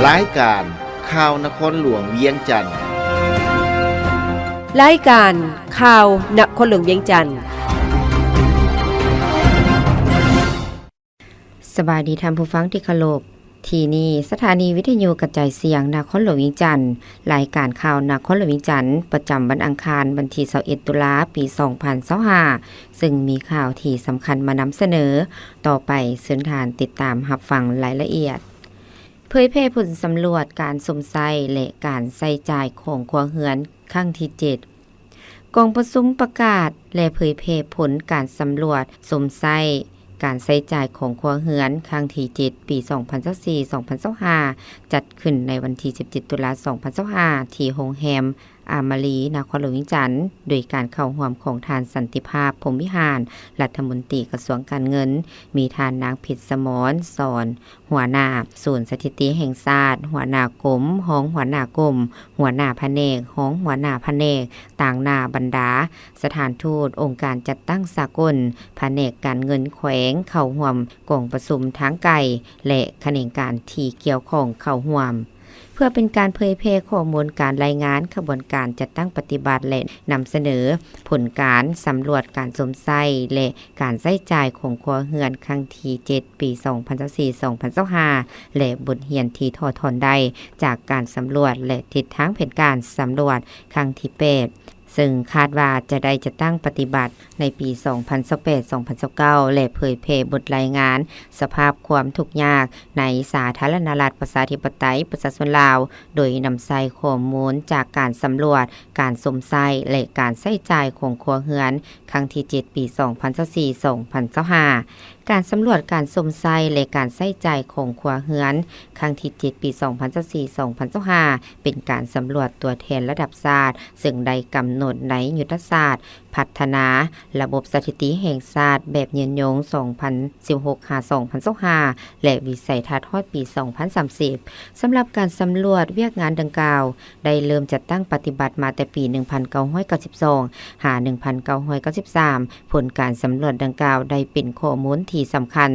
ລາຍການຂ່າວນະຄອນຫຼວງວຽງຈັນ. ລາຍການຂ່າວນະຄອນຫຼວງວຽງຈັນ. ສະບາຍດີທ່ານຜູ້ຟັງທີ່ເຄົາລົບ. ທີ່ນີ້ສະຖານີວິທະຍຸກະຈາຍສຽງນະຄອນຫຼວງວຽງຈັນ. ລາຍການຂ່າວນະຄອນຫຼວງວຽງຈັນ ປະຈຳວັນອັງຄານ ວັນທີຊາວເອັດ ຕຸລາ ປີສອງພັນຊາວຫ້າ ເຊິ່ງມີຂ່າວທີ່ສຳຄັນມານຳສະເໜີ. ຕໍ່ໄປເຊີນທ່ານຕິດຕາມຮັບຟັງລາຍລະອຽດ. ເຜີຍແຜ່ຜົນສຳຫຼວດການຊົມໃຊ້ ແລະ ການໃຊ້ຈ່າຍຂອງຄົວເຮືອນຄັ້ງທີເຈັດ. ກອງປະຊຸມປະກາດ ແລະ ເຜີຍແຜ່ຜົນການສຳຫຼວດຊົມໃຊ້ການໃຊ້ຈ່າຍຂອງຄົວເຮືອນຄັ້ງທີເຈັດ ປີສອງພັນຊາວສີ່ ສອງພັນຊາວຫ້າ ຈັດຂຶ້ນໃນວັນທີສິບເຈັດ ຕຸລາ ສອງພັນຊາວຫ້າ ທີ່ໂຮງແຮມ ອາມາຣີ ນະຄອນຫຼວງວຽງຈັນ, ໂດຍການເຂົ້າຮ່ວມຂອງທ່ານ ສັນຕິພາບ ພົມວິຫານ ລັດຖະມົນຕີກະຊວງການເງິນ, ມີທ່ານນາງ ເພັດສະໝອນ ສອນ ຫົວໜ້າສູນສະຖິຕິແຫ່ງຊາດ, ຫົວໜ້າກົມ, ຮອງຫົວໜ້າກົມ, ຫົວໜ້າພະແນກ, ຮອງຫົວໜ້າພະແນກ, ຕາງໜ້າບັນດາສະຖານທູດ, ອົງການຈັດຕັ້ງສາກົນ, ພະແນກການເງິນແຂວງເຂົ້າຮ່ວມກອງປະຊຸມທາງໄກ ແລະ ຂະແໜງການທີ່ກ່ຽວຂ້ອງເຂົ້າຮ່ວມ. ເພື່ອເປັນການເຜີຍແຜ່ຂໍ້ມູນການລາຍງານຂະບວນການຈັດຕັ້ງປະຕິບັດ ແລະ ນຳສະເໜີຜົນການສຳຫຼວດການຊົມໃຊ້ ແລະ ການໃຊ້ຈ່າຍຂອງຄົວເຮືອນຄັ້ງທີເຈັດ ປີສອງພັນຊາວສີ່ ສອງພັນຊາວຫ້າ ແລະ ບົດຮຽນທີ່ຖອດຖອນໄດ້ຈາກການສຳຫຼວດ ແລະ ທິດທາງແຜນການສຳຫຼວດຄັ້ງທີແປດ ເຊິ່ງຄາດວ່າຈະໄດ້ຈັດຕັ້ງປະຕິບັດໃນປີສອງພັນຊາວແປດ ສອງພັນຊາວເກົ້າ ແລະ ເຜີຍແຜ່ບົດລາຍງານສະພາບຄວາມທຸກຍາກໃນສາທາລະນະລັດ ປະຊາທິປະໄຕ ປະຊາຊົນລາວ ໂດຍນຳໃຊ້ຂໍ້ມູນຈາກການສຳຫຼວດການຊົມໃຊ້ ແລະ ການໃຊ້ຈ່າຍຂອງຄົວເຮືອນ ຄັ້ງທີເຈັດ ປີສອງພັນຊາວສີ່ ສອງພັນຊາວຫ້າ. ການສຳຫຼວດການຊົມໃຊ້ ແລະ ການໃຊ້ຈ່າຍຂອງຄົວເຮືອນ ຄັ້ງທີເຈັດ ປີສອງພັນຊາວສີ່ ສອງພັນຊາວຫ້າ ເປັນການສຳຫຼວດຕົວແທນລະດັບຊາດ ເຊິ່ງໄດ້ກຳນົດໃນຍຸດທະສາດພັດທະນາລະບົບສະຖິຕິແຫ່ງຊາດແບບຍືນຍົງ ສອງພັນສິບຫົກ ຫາ ສອງພັນຊາວຫ້າ ແລະ ວິໄສທັດຮອດປີສອງພັນສາມສິບ. ສຳລັບການສຳຫຼວດວຽກງານດັ່ງກ່າວ ໄດ້ເລີ່ມຈັດຕັ້ງປະຕິບັດມາແຕ່ປີໜຶ່ງພັນເກົ້າຮ້ອຍເກົ້າສິບສອງ ຫາ ໜຶ່ງພັນເກົ້າຮ້ອຍເກົ້າສິບສາມ. ຜົນການສຳຫຼວດດັ່ງກ່າວໄດ້ເປັນຂໍ້ມູນທີ່ສຳຄັນ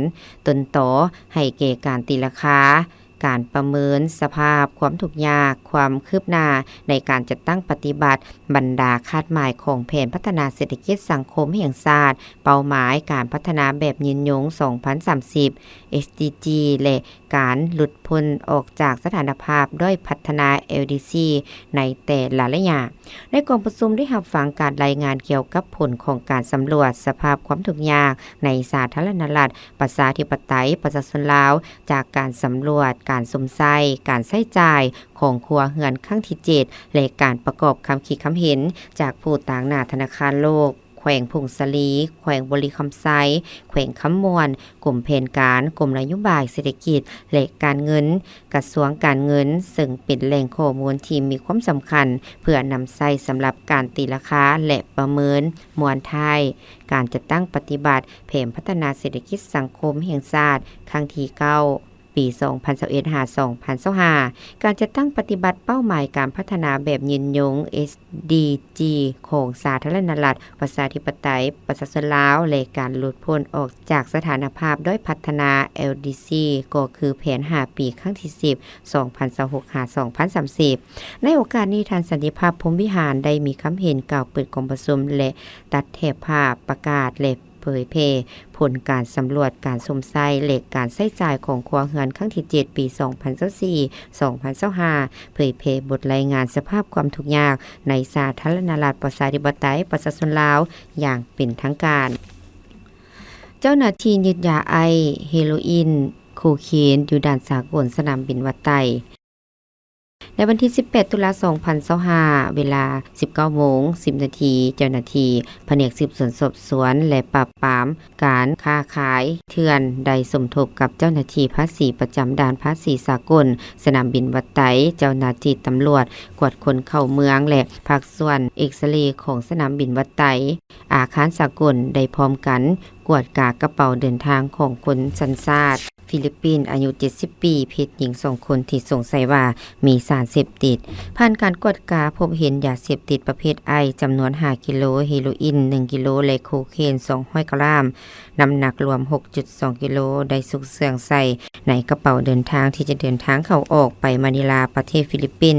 ຕົ້ນຕໍໃຫ້ແກ່ການຕີລາຄາ, ການປະເມີນສະພາບຄວາມທຸກຍາກ, ຄວາມຄືບໜ້າໃນການຈັດຕັ້ງປະຕິບັດບັນດາຄາດໝາຍຂອງແຜນພັດທະນາເສດຖະກິດສັງຄົມແຫ່ງຊາດ, ເປົ້າໝາຍການພັດທະນາແບບຍືນຍົງ ສອງພັນສາມສິບ ເອສດີຈີ ແລະ ການຫຼຸດພົ້ນອອກຈາກສະຖານະພາບດ້ອຍພັດທະນາ ແອລດີຊີ ໃນແຕ່ລະໄລຍະ. ໃນກອງປະຊຸມໄດ້ຮັບຟັງການລາຍງານກ່ຽວກັບຜົນຂອງການສຳຫຼວດສະພາບຄວາມທຸກຍາກໃນສາທາລະນະລັດ ປະຊາທິປະໄຕ ປະຊາຊົນລາວ ຈາກການສຳຫຼວດການຊົມໃຊ້ ການໃຊ້ຈ່າຍຂອງຄົວເຮືອນຄັ້ງທີເຈັດ ແລະ ການປະກອບຄຳຄິດຄຳເຫັນຈາກຜູ້ຕາງໜ້າທະນາຄານໂລກ ແຂວງຜົ້ງສາລີ, ແຂວງບໍລິຄຳໄຊ, ແຂວງຄຳມ່ວນ, ກົມແຜນການ, ກົມນະໂຍບາຍເສດຖະກິດ ແລະ ການເງິນ, ກະຊວງການເງິນ, ເຊິ່ງເປັນແຫຼ່ງຂໍ້ມູນທີ່ມີຄວາມສຳຄັນ ເພື່ອນຳໃຊ້ສຳລັບການຕີລາຄາ ແລະ ປະເມີນມວນທ້າຍການຈັດຕັ້ງປະຕິບັດແຜນພັດທະນາເສດຖະກິດສັງຄົມແຫ່ງຊາດຄັ້ງທີເກົ້າ ປີສອງພັນຊາວເອັດ ຫາ ສອງພັນຊາວຫ້າ. ການຈັດຕັ້ງປະຕິບັດເປົ້າໝາຍການພັດທະນາແບບຍືນຍົງ ເອສດີຈີ ຂອງສາທາລະນະລັດ ປະຊາທິປະໄຕ ປະຊາຊົນລາວ ແລະ ການຫຼຸດພົ້ນອອກຈາກສະຖານະພາບດ້ອຍພັດທະນາ ແອລດີຊີ ກໍຄືແຜນຫ້າປີ ຄັ້ງທີສິບ ສອງພັນຊາວຫົກ ຫາ ສອງພັນສາມສິບ. ໃນໂອກາດນີ້, ທ່ານ ສັນຕິພາບ ພົມວິຫານ ໄດ້ມີຄຳເຫັນກ່າວເປີດກອງປະຊຸມ ແລະ ຕັດແຖບພາບປະກາດ ແລະ ເຜີຍແຜ່ຜົນການສຳຫຼວດການຊົມໃຊ້ ແລະ ການໃຊ້ຈ່າຍຂອງຄົວເຮືອນຄັ້ງທີເຈັດ ປີສອງພັນຊາວສີ່ ສອງພັນຊາວຫ້າ ເຜີຍແຜ່ບົດລາຍງານສະພາບຄວາມທຸກຍາກໃນສາທາລະນະລັດ ປະຊາທິປະໄຕ ປະຊາຊົນລາວ ຢ່າງເປັນທາງການ. ເຈົ້າໜ້າທີ່ຍຶດຢາໄອສ໌, ເຮໂຣອິນ, ໂຄເຄນ ຢູ່ດ່ານສາກົນສະໜາມບິນວັດໄຕ. ໃນວັນທີສິບແປດ ຕຸລາ ສອງພັນຊາວຫ້າ ເວລາສິບເກົ້າໂມງສິບນາທີ, ເຈົ້າໜ້າທີ່ພະແນກສືບສວນສອບສວນ ແລະ ປາບປາມການຄ້າຂາຍເຖື່ອນ ໄດ້ສົມທົບກັບເຈົ້າໜ້າທີ່ພາສີປະຈຳດ່ານພາສີສາກົນສະໜາມບິນວັດໄຕ, ເຈົ້າໜ້າທີ່ຕຳຫຼວດກວດຄົນເຂົ້າເມືອງ ແລະ ພາກສ່ວນເອັກສະເຣຂອງສະໜາມບິນວັດໄຕ, ອາຄານສາກົນ ໄດ້ພ້ອມກັນກວດກາກະເປົາເດີນທາງຂອງຄົນສັນຊາດ ຟີລິບປິນ ອາຍຸເຈັດສິບປີ ເພດຍິງສອງຄົນທີ່ສົງໄສວ່າມີສານເສບຕິດ. ຜ່ານການກວດກາພົບເຫັນຢາເສບຕິດປະເພດໄອສ໌ຈຳນວນຫ້າກິໂລ, ເຮໂຣອິນໜຶ່ງກິໂລ ແລະ ໂຄເຄນສອງຮ້ອຍກຣາມ, ນ້ຳໜັກລວມຫົກຈຸດສອງກິໂລ ໄດ້ຊຸກເຊື່ອງໃສ່ໃນກະເປົາເດີນທາງທີ່ຈະເດີນທາງເຂົ້າອອກໄປມານີລາ ປະເທດຟີລິບປິນ.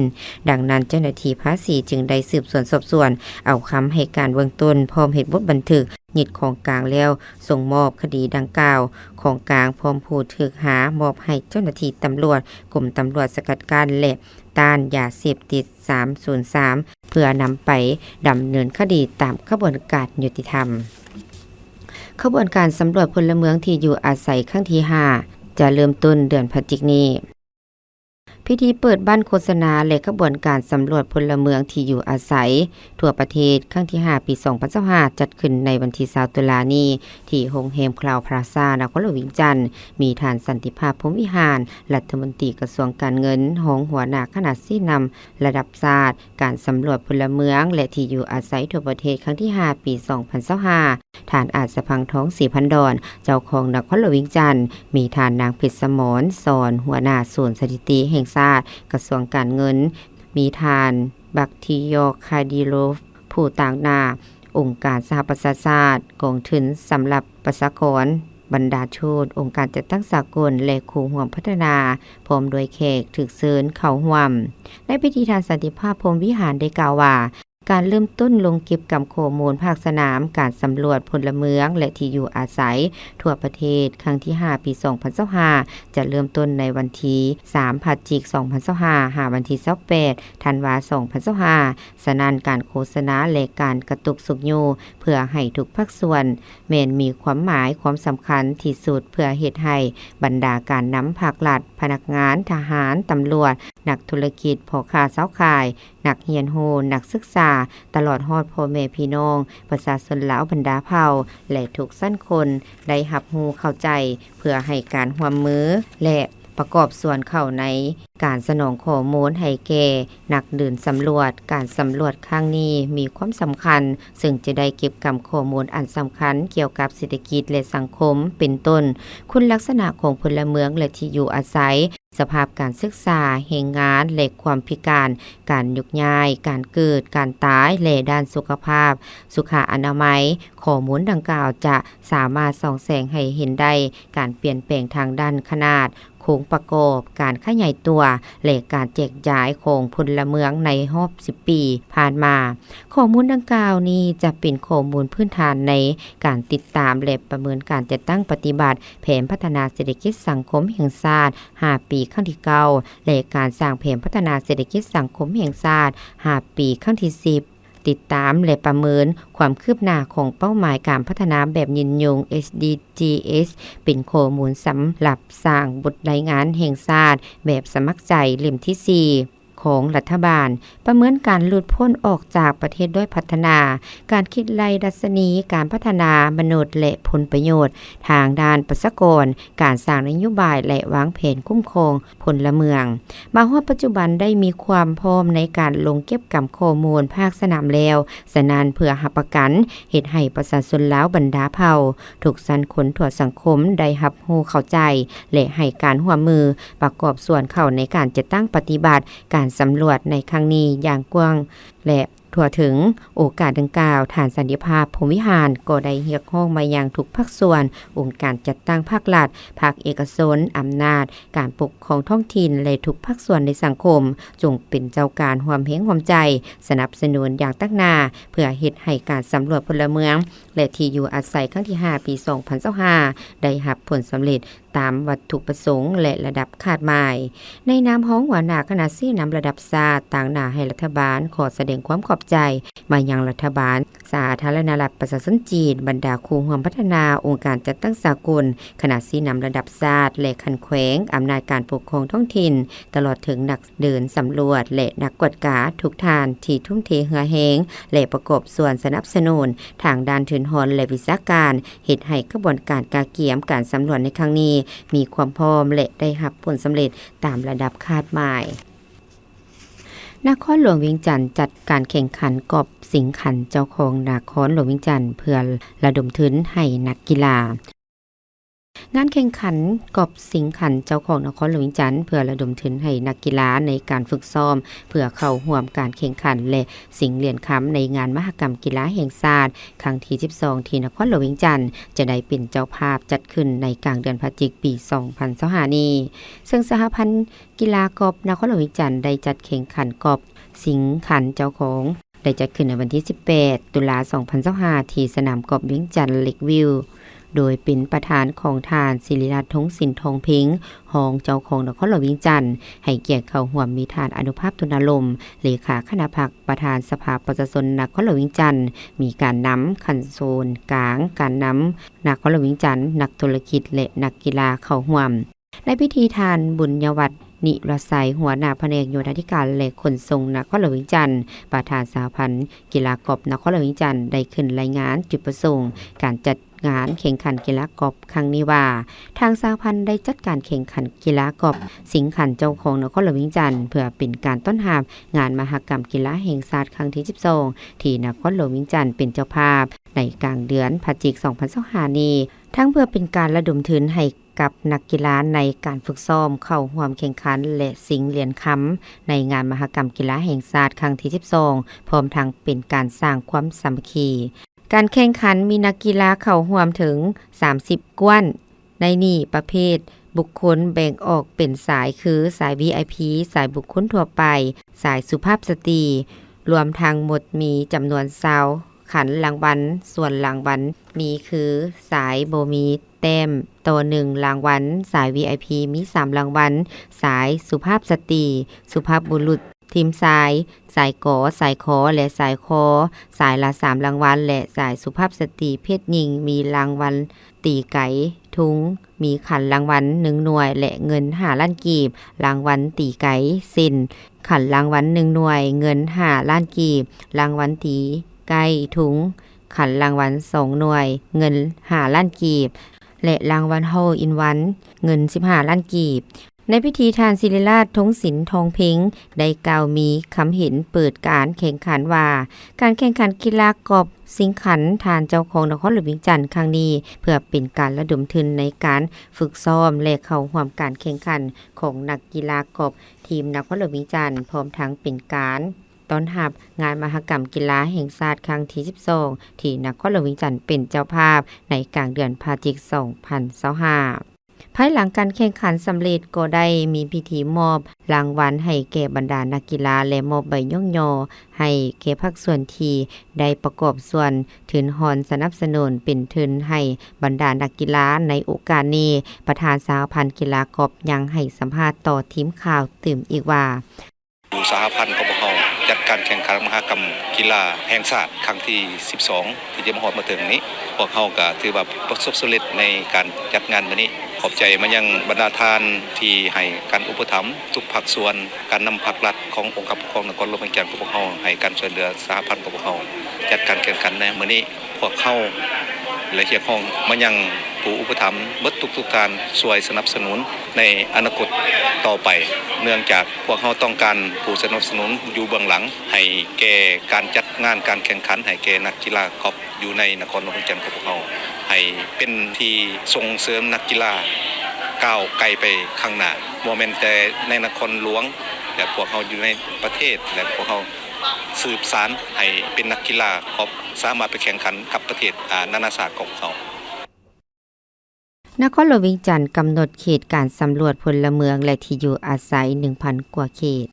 ດັ່ງນັ້ນ ເຈົ້າໜ້າທີ່ພາສີຈຶ່ງໄດ້ສືບສວນສອບສວນ ເອົາຄຳໃຫ້ການເບື້ອງຕົ້ນ ພ້ອມເຮັດບົດບັນທຶກ ຍຶດຂອງກາງແລ້ວສົ່ງມອບຄະດີດັ່ງກ່າວ ຂອງກາງ ພ້ອມຜູ້ຖືກຫາ ມອບໃຫ້ເຈົ້າໜ້າທີ່ຕຳຫຼວດ ກົມຕຳຫຼວດສະກັດກັ້ນ ແລະ ຕ້ານຢາເສບຕິດສາມສູນສາມ ເພື່ອນຳໄປດຳເນີນຄະດີຕາມຂະບວນການຍຸຕິທຳ. ຂະບວນການສຳຫຼວດພົນລະເມືອງທີ່ຢູ່ອາໄສຄັ້ງທີຫ້າ ຈະເລີ່ມຕົ້ນເດືອນພະຈິກນີ້. ພິທີເປີດບັ້ນໂຄສະນາ ແລະ ຂະບວນການສຳຫຼວດພົນລະເມືອງທີ່ຢູ່ອາໄສທົ່ວປະເທດ ຄັ້ງທີຫ້າ ປີສອງພັນຊາວຫ້າ ຈັດຂຶ້ນໃນວັນທີຊາວຕຸລານີ້ ທີ່ໂຮງແຮມຄລາວພລາຊາ ນະຄອນຫຼວງວຽງຈັນ. ມີທ່ານ ສັນຕິພາບ ພົມວິຫານ ລັດຖະມົນຕີກະຊວງການເງິນ, ຮອງຫົວໜ້າຄະນະຊີ້ນຳລະດັບຊາດ ການສຳຫຼວດພົນລະເມືອງ ແລະ ທີ່ຢູ່ອາໄສທົ່ວປະເທດ ຄັ້ງທີຫ້າ ປີສອງພັນຊາວຫ້າ, ທ່ານ ອາດສະພັງທອງ ສີພັນດອນ ເຈົ້າຄອງນະຄອນຫຼວງວຽງຈັນ, ມີທ່ານ ນາງ ເພັດສະໝອນ ສອນ ຫົວໜ້າສູນສະຖິຕິແຫ່ງຊາດ ກະຊວງການເງິນ, ມີທ່ານ ບັກທີຢໍ ຄາດີໂລຟ ຜູ້ຕາງໜ້າອົງການສະຫະປະຊາຊາດ, ກອງທຶນສຳລັບປະຊາກອນ, ບັນດາທູດ, ອົງການຈັດຕັ້ງສາກົນ ແລະ ຄູ່ຮ່ວມພັດທະນາ, ພ້ອມດ້ວຍແຂກຖືກເຊີນເຂົ້າຮ່ວມ. ໃນພິທີ ທ່ານ ສັນຕິພາບ ພົມວິຫານ ໄດ້ກ່າວວ່າ ການເລີ່ມຕົ້ນລົງເກັບກຳຂໍ້ມູນພາກສະໜາມການສຳຫຼວດພົນລະເມືອງ ແລະ ທີ່ຢູ່ອາໄສທົ່ວປະເທດ ຄັ້ງທີຫ້າ ປີສອງພັນຊາວຫ້າ ຈະເລີ່ມຕົ້ນໃນວັນທີສາມ ພະຈິກ ສອງພັນຊາວຫ້າ ຫາວັນທີຊາວແປດ ທັນວາ ສອງພັນຊາວຫ້າ. ສະນັ້ນ ການໂຄສະນາ ແລະ ການກະຕຸກຊຸກຍູ້ເພື່ອໃຫ້ທຸກພາກສ່ວນ ແມ່ນມີຄວາມໝາຍຄວາມສຳຄັນທີ່ສຸດ ເພື່ອເຮັດໃຫ້ບັນດາການນຳພາກລັດ, ພະນັກງານ, ທະຫານ, ຕຳຫຼວດ, ນັກທຸລະກິດ, ພໍ່ຄ້າຊາວຂາຍ, ນັກຮຽນຮູ້, ນັກສຶກສາ, ຕະຫຼອດຮອດພໍ່ແມ່ພີ່ນ້ອງປະຊາຊົນລາວບັນດາເຜົ່າ ແລະ ທຸກຊັ້ນຄົນໄດ້ຮັບຮູ້ເຂົ້າໃຈ ເພື່ອໃຫ້ການຮ່ວມມື ແລະ ປະກອບສ່ວນເຂົ້າໃນການສະໜອງຂໍ້ມູນໃຫ້ແກ່ນັກເດີນສຳຫຼວດ. ການສຳຫຼວດຄັ້ງນີ້ມີຄວາມສຳຄັນ ເຊິ່ງຈະໄດ້ເກັບກຳຂໍ້ມູນອັນສຳຄັນກ່ຽວກັບເສດຖະກິດ ແລະ ສັງຄົມ ເປັນຕົ້ນ ຄຸນລັກສະນະຂອງພົນລະເມືອງ ແລະ ທີ່ຢູ່ອາໄສ, ສະພາບການສຶກສາ, ແຮງງານ ແລະ ຄວາມພິການ, ການໂຍກຍ້າຍ, ການເກີດ, ການຕາຍ ແລະ ດ້ານສຸຂະພາບ, ສຸຂະອະນາໄມ. ຂໍ້ມູນດັ່ງກ່າວຈະສາມາດສ່ອງແສງໃຫ້ເຫັນໄດ້ການປ່ຽນແປງທາງດ້ານຂະໜາດ, ໂຄງປະກອບ, ການຂະຫຍາຍຕົວ ແລະ ການແຈກຢາຍຂອງພົນລະເມືອງໃນຮອບສິບປີຜ່ານມາ. ຂໍ້ມູນດັ່ງກ່າວນີ້ຈະເປັນຂໍ້ມູນພື້ນຖານໃນການຕິດຕາມ ແລະ ປະເມີນການຈັດຕັ້ງປະຕິບັດແຜນພັດທະນາເສດຖະກິດສັງຄົມແຫ່ງຊາດຫ້າປີຄັ້ງທີເກົ້າ ແລະ ການສ້າງແຜນພັດທະນາເສດຖະກິດສັງຄົມແຫ່ງຊາດຫ້າປີຄັ້ງທີສິບ. ຕິດຕາມ ແລະ ປະເມີນຄວາມຄືບໜ້າຂອງເປົ້າໝາຍການພັດທະນາແບບຍືນຍົງ ເອສ ດີ ຈີ ເອສ ເປັນຂໍ້ມູນສຳລັບສ້າງບົດລາຍງານແຫ່ງຊາດແບບສະໝັກໃຈເຫຼັ້ມທີສີ່ຂອງລັດຖະບານ, ປະເມີນການຫຼຸດພົ້ນອອກຈາກປະເທດດ້ອຍພັດທະນາ, ການຄິດໄລ່ດັດຊະນີການພັດທະນາມະນຸດ ແລະ ຜົນປະໂຫຍດທາງດ້ານປະຊາກອນ, ການສ້າງນະໂຍບາຍ ແລະ ວາງແຜນຄຸ້ມຄອງ ພົນລະເມືອງ. ມາຮອດປັດຈຸບັນໄດ້ມີຄວາມພ້ອມໃນການລົງເກັບກຳຂໍ້ມູນພາກສະໜາມແລ້ວ, ສະນັ້ນ ເພື່ອຮັບປະກັນເຮັດໃຫ້ປະຊາຊົນລາວບັນດາເຜົ່າ ທຸກຊັ້ນຄົນທົ່ວສັງຄົມໄດ້ຮັບຮູ້ເຂົ້າໃຈ ແລະ ໃຫ້ການຮ່ວມມືປະກອບສ່ວນເຂົ້າໃນການຈັດຕັ້ງປະຕິບັດການສຳຫຼວດໃນຄັ້ງນີ້ຢ່າງກວ້າງ ແລະ ທົ່ວເຖິງ. ໂອກາດດັ່ງກ່າວ, ທ່ານ ສັນຕິພາບ ພົມວິຫານ ກໍໄດ້ຮຽກຮ້ອງມາຍັງທຸກພາກສ່ວນ, ອົງການຈັດຕັ້ງພາກລັດ, ພາກເອກະຊົນ, ອຳນາດການປົກຄອງທ້ອງຖິ່ນ ແລະ ທຸກພາກສ່ວນໃນສັງຄົມ ຈົ່ງເປັນເຈົ້າການຮ່ວມແຮງຮ່ວມໃຈ ສະໜັບສະໜູນຢ່າງຕັ້ງໜ້າ ເພື່ອເຮັດໃຫ້ການສຳຫຼວດພົນລະເມືອງ ແລະ ທີ່ຢູ່ອາໄສຄັ້ງທີຫ້າ ປີສອງພັນຊາວຫ້າ ໄດ້ຮັບຜົນສຳເລັດ ຕາມວັດຖຸປະສົງ ແລະ ລະດັບຄາດໝາຍ. ໃນນາມຮອງຫົວໜ້າຄະນະຊີ້ນຳລະດັບຊາດ ຕາງໜ້າໃຫ້ລັດຖະບານ ຂໍສະແດງຄວາມຂອບໃຈມາຍັງລັດຖະບານສາທາລະນະລັດປະຊາຊົນຈີນ, ບັນດາຄູ່ຮ່ວມພັດທະນາ, ອົງການຈັດຕັ້ງສາກົນ, ຄະນະຊີ້ນຳລະດັບຊາດ ແລະ ຂັ້ນແຂວງ, ອຳນາດການປົກຄອງທ້ອງຖິ່ນ, ຕະຫຼອດເຖິງນັກເດີນສຳຫຼວດ ແລະ ນັກກວດກາທຸກທ່ານທີ່ທຸ່ມເທເຫື່ອແຮງ ແລະ ປະກອບສ່ວນສະໜັບສະໜູນທາງດ້ານທຶນຮອນ ແລະ ວິຊາການ, ເຮັດໃຫ້ຂະບວນການກະກຽມການສຳຫຼວດໃນຄັ້ງນີ້ມີຄວາມພ້ອມ ແລະ ໄດ້ຮັບຜົນສຳເລັດຕາມລະດັບຄາດໝາຍ. ນະຄອນຫຼວງວຽງຈັນຈັດການແຂ່ງຂັນກອບຊິງຂັນເຈົ້າຄອງນະຄອນຫຼວງວຽງຈັນ ເພື່ອລະດົມທຶນໃຫ້ນັກກິລາ. ງານແຂ່ງຂັນກອບຊິງຂັນເຈົ້າຂອງນະຄອນຫຼວງວຽງຈັນ ເພື່ອລະດົມທຶນໃຫ້ນັກກິລາໃນການຝຶກຊ້ອມ ເພື່ອເຂົ້າຮ່ວມການແຂ່ງຂັນ ແລະ ຊິງຫຼຽນຄຳໃນງານມະຫະກຳກິລາແຫ່ງຊາດຄັ້ງທີສິບສອງ ທີ່ນະຄອນຫຼວງວຽງຈັນ ຈະໄດ້ເປັນເຈົ້າພາບຈັດຂຶ້ນໃນກາງເດືອນພະຈິກປີສອງພັນຊາວຫ້ານີ້. ເຊິ່ງສະຫະພັນກິລາກອບນະຄອນຫຼວງວຽງຈັນ ໄດ້ຈັດແຂ່ງຂັນກອບຊິງຂັນເຈົ້າຂອງ ໄດ້ຈັດຂຶ້ນໃນວັນທີສິບແປດ ຕຸລາ ສອງພັນຊາວຫ້າ ທີ່ສະໜາມກອບວຽງຈັນເລັກວິວ ໂດຍເປັນປະທານຂອງທ່ານ ສິລິລັດ ທົງສິນ ທອງເພັງ ຮອງເຈົ້າຄອງນະຄອນຫຼວງວຽງຈັນ, ໃຫ້ກຽດເຂົ້າຮ່ວມມີທ່ານ ອະນຸພາບ ຕຸນາລົມ ເລຂາຄະນະພັກ, ປະທານສະພາປະຊາຊົນນະຄອນຫຼວງວຽງຈັນ, ມີການນຳຂັ້ນໂຊນກາງ, ການນຳນະຄອນຫຼວງວຽງຈັນ, ນັກທຸລະກິດ ແລະ ນັກກິລາເຂົ້າຮ່ວມ. ໃນພິທີ ທ່ານ ບຸນຍະວັດ ນິລະໄຊ ຫົວໜ້າພະແນກໂຍທາທິການ ແລະ ຂົນສົ່ງນະຄອນຫຼວງວຽງຈັນ, ປະທານສະຫະພັນກິລາກອບນະຄອນຫຼວງວຽງຈັນ ໄດ້ຂຶ້ນລາຍງານຈຸດປະສົງການຈັດງານແຂ່ງຂັນກິລາກອບຄັ້ງນີ້ວ່າ, ທາງສະຫະພັນໄດ້ຈັດການແຂ່ງຂັນກິລາກອບຊິງຂັນເຈົ້າຂອງນະຄອນຫຼວງວຽງຈັນ ເພື່ອເປັນການຕ້ອນຮັບງານມະຫະກຳກິລາແຫ່ງຊາດຄັ້ງທີສິບສອງ ທີ່ນະຄອນຫຼວງວຽງຈັນເປັນເຈົ້າພາບ ໃນກາງເດືອນພະຈິກ ສອງພັນຊາວຫ້ານີ້, ທັງເພື່ອເປັນການລະດົມທຶນໃຫ້ ກັບນັກກິລາໃນການຝຶກຊ້ອມເຂົ້າຮ່ວມແຂ່ງຂັນ ແລະ ຊິງຫຼຽນຄຳໃນງານມະຫະກຳກິລາແຫ່ງຊາດຄັ້ງທີສິບສອງ, ພ້ອມທັງເປັນການສ້າງຄວາມສາມັກຄີ. ການແຂ່ງຂັນມີນັກກິລາເຂົ້າຮ່ວມເຖິງສາມສິບກວ່ານ, ໃນນີ້ປະເພດບຸກຄົນແບ່ງອອກເປັນສາຍຄື ສາຍ ວີໄອພີ, ສາຍບຸກຄົນທົ່ວໄປ, ສາຍສຸພາບສະຕີ, ລວມທັງໝົດມີຈຳນວນຊາວ ຂັນລາງວັນ, ສ່ວນລາງວັນມີຄື ສາຍບໍ່ມີແຕ້ມຕໍ່ໜຶ່ງລາງວັນ, ສາຍ ວີໄອພີ ມີສາມລາງວັນ, ສາຍສຸພາບສະຕີ, ສຸພາບບຸລຸດ, ທີມຊາຍ, ສາຍກໍ, ສາຍຄໍ ແລະ ສາຍຄໍ, ສາຍລະສາມລາງວັນ ແລະ ສາຍສຸພາບສະຕີເພດຍິງ ມີລາງວັນຕີໄກທຸງ ມີຂັນລາງວັນໜຶ່ງໜ່ວຍ ແລະ ເງິນຫ້າລ້ານກີບ, ລາງວັນຕີໄກເສັ້ນ ຂັນລາງວັນໜຶ່ງໜ່ວຍ ເງິນຫ້າລ້ານກີບ, ລາງວັນຕີໄກທຸງ ຂັນລາງວັນສອງໜ່ວຍ ເງິນຫ້າລ້ານກີບ ແລະ ລາງວັນ Hole in One ເງິນສິບຫ້າລ້ານກີບ. ໃນພິທີ ທ່ານ ສິລິລາດ ທົງສິນ ທອງເພັງ ໄດ້ກ່າວມີຄຳເຫັນເປີດການແຂ່ງຂັນວ່າ, ການແຂ່ງຂັນກິລາກອບຊິງຂັນທ່ານເຈົ້າຄອງນະຄອນຫຼວງວຽງຈັນຄັ້ງນີ້ ເພື່ອເປັນການລະດົມທຶນໃນການຝຶກຊ້ອມ ແລະ ເຂົ້າຮ່ວມການແຂ່ງຂັນຂອງນັກກິລາກອບ ທີມນະຄອນຫຼວງວຽງຈັນ, ພ້ອມທັງເປັນການຕ້ອນຮັບງານມະຫະກຳກິລາແຫ່ງຊາດຄັ້ງທີສິບສອງ ທີ່ນະຄອນຫຼວງວຽງຈັນເປັນເຈົ້າພາບໃນກາງເດືອນພະຈິກ ສອງພັນຊາວຫ້າ. ພາຍຫຼັງການແຂ່ງຂັນສຳເລັດ ກໍໄດ້ມີພິທີມອບລາງວັນໃຫ້ແກ່ບັນດານັກກິລາ ແລະ ມອບໃບຍ້ອງຍໍໃຫ້ແກ່ພາກສ່ວນທີ່ໄດ້ປະກອບສ່ວນທຶນຮອນສະໜັບສະໜູນເປັນທຶນໃຫ້ບັນດານັກກິລາ. ໃນໂອກາດນີ້, ປະທານສະຫະພັນກິລາກອບຍັງໃຫ້ສຳພາດຕໍ່ທີມຂ່າວຕື່ມອີກວ່າ, ຢູ່ສະຫະພັນຂອງພວກເຮົາຈັດການແຂ່ງຂັນມະຫະກຳກິລາແຫ່ງຊາດຄັ້ງທີສິບສອງ ທີ່ຈະມາຮອດມາເຖິງນີ້, ພວກເຮົາກະຖືວ່າປະສົບສຳເລັດໃນການຈັດງານມື້ນີ້. ຂອບໃຈມາຍັງບັນດາທ່ານທີ່ໃຫ້ການອຸປະຖຳທຸກພາກສ່ວນ, ການນຳພາກລັດຂອງອົງການປົກຄອງນະຄອນຫຼວງວຽງຈັນຂອງພວກເຮົາໃຫ້ການຊ່ວຍເຫຼືອສະຫະພັນຂອງພວກເຮົາຈັດການແຂ່ງຂັນໃນມື້ນີ້. ພວກເຮົາ ແລະ ຮຽກຮ້ອງມາຍັງຜູ້ອຸປະຖຳເບິດທຸກໆທ່ານ ຊ່ວຍສະໜັບສະໜູນໃນອະນາຄົດຕໍ່ໄປ, ເນື່ອງຈາກພວກເຮົາຕ້ອງການຜູ້ສະໜັບສະໜູນຢູ່ເບື້ອງຫຼັງ ໃຫ້ແກ່ການຈັດງານການແຂ່ງຂັນໃຫ້ແກ່ນັກກິລາກອບຢູ່ໃນນະຄອນຫຼວງວຽງຈັນຂອງພວກເຮົາ, ໃຫ້ເປັນທີ່ສົ່ງເສີມນັກກິລາກ້າວໄກໄປຂ້າງໜ້າ, ບໍ່ແມ່ນແຕ່ໃນນະຄອນຫຼວງ ແລະ ພວກເຮົາຢູ່ໃນປະເທດ ແລະ ພວກເຮົາ ສືບສານໃຫ້ເປັນນັກກິລາກອບ ສາມາດໄປແຂ່ງຂັນກັບປະເທດ ອາ ນານາຊາດຂອງເຮົາ. ນະຄອນຫຼວງວຽງຈັນກຳນົດເຂດການສຳຫຼວດພົນລະເມືອງ ແລະ ທີ່ຢູ່ອາໄສ ໜຶ່ງພັນ ກວ່າເຂດ.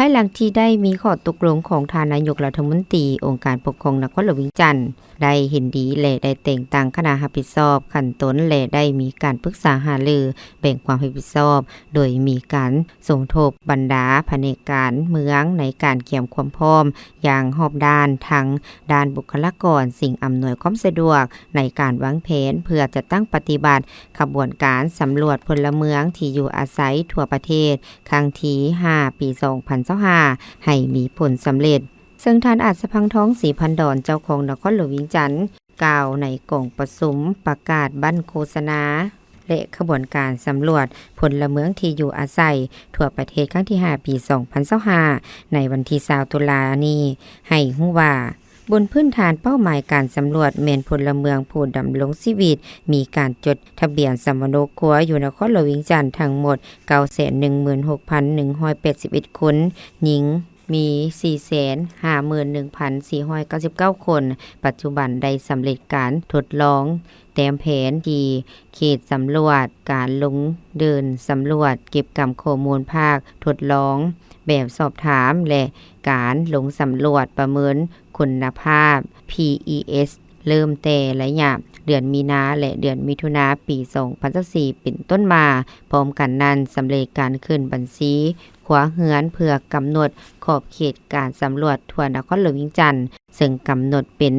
ພາຍຫຼັງທີ່ໄດ້ມີຂໍ້ຕົກລົງຂອງທ່ານນາຍົກລັດຖະມົນຕີ, ອົງການປົກຄອງນະຄອນຫຼວງວຽງຈັນ ໄດ້ເຫັນດີ ແລະ ໄດ້ແຕ່ງຕັ້ງຄະນະຮັບຜິດຊອບຂັ້ນຕົ້ນ ແລະ ໄດ້ມີການປຶກສາຫາລື ແບ່ງຄວາມຮັບຜິດຊອບ, ໂດຍມີການສົມທົບບັນດາພະແນກການເມືອງໃນການກຽມຄວາມພ້ອມຢ່າງຮອບດ້ານ, ທັງດ້ານບຸກຄະລາກອນ, ສິ່ງອຳນວຍຄວາມສະດວກໃນການວາງແຜນເພື່ອຈັດຕັ້ງປະຕິບັດຂະບວນການສຳຫຼວດພົນລະເມືອງທີ່ຢູ່ອາໄສທົ່ວປະເທດ ຄັ້ງທີຫ້າ ປີສອງພັນຊາວຫ້າ ໃຫ້ມີຜົນສຳເລັດ. ເຊິ່ງທ່ານ ອາດສະພັງທອງ ສີພັນດອນ ເຈົ້າຄອງນະຄອນຫຼວງວຽງຈັນ ກ່າວໃນກອງປະຊຸມປະກາດບັ້ນໂຄສະນາ ແລະ ຂະບວນການສຳຫຼວດພົນລະເມືອງທີ່ຢູ່ອາໄສທົ່ວປະເທດ ຄັ້ງທີຫ້າ ປີສອງພັນຊາວຫ້າ ໃນວັນທີຊາວ ຕຸລານີ້ ໃຫ້ຮູ້ວ່າ ບົນພື້ນຖານເປົ້າໝາຍການສຳຫຼວດແມ່ນພົນລະເມືອງຜູ້ດຳລົງຊີວິດ ມີການຈົດທະບຽນສຳມະໂນຄົວຢູ່ນະຄອນຫຼວງວຽງຈັນທັງໝົດ ເກົ້າແສນໜຶ່ງໝື່ນຫົກພັນໜຶ່ງຮ້ອຍແປດສິບເອັດຄົນ, ຍິງມີສີ່ແສນຫ້າໝື່ນໜຶ່ງພັນສີ່ຮ້ອຍເກົ້າສິບເກົ້າຄົນ. ປັດຈຸບັນໄດ້ສຳເລັດການທົດລອງ ແຕ້ມແຜນທີ່ເຂດສຳຫຼວດ, ການລົງເດີນສຳຫຼວດ, ເກັບກຳຂໍ້ມູນພາກທົດລອງແບບສອບຖາມ ແລະ ການລົງສຳຫຼວດປະເມີນຄຸນນະພາບ ພີອີເອສ ເລີ່ມແຕ່ໄລຍະເດືອນມີນາ ແລະ ເດືອນມິຖຸນາ ປີສອງພັນຊາວສີ່ ເປັນຕົ້ນມາ. ພ້ອມກັນນັ້ນ, ສຳເລັດການຂຶ້ນບັນຊີຄົວເຮືອນເພື່ອກຳນົດຂອບເຂດການສຳຫຼວດທົ່ວນະຄອນຫຼວງວຽງຈັນ, ເຊິ່ງກຳນົດເປັນ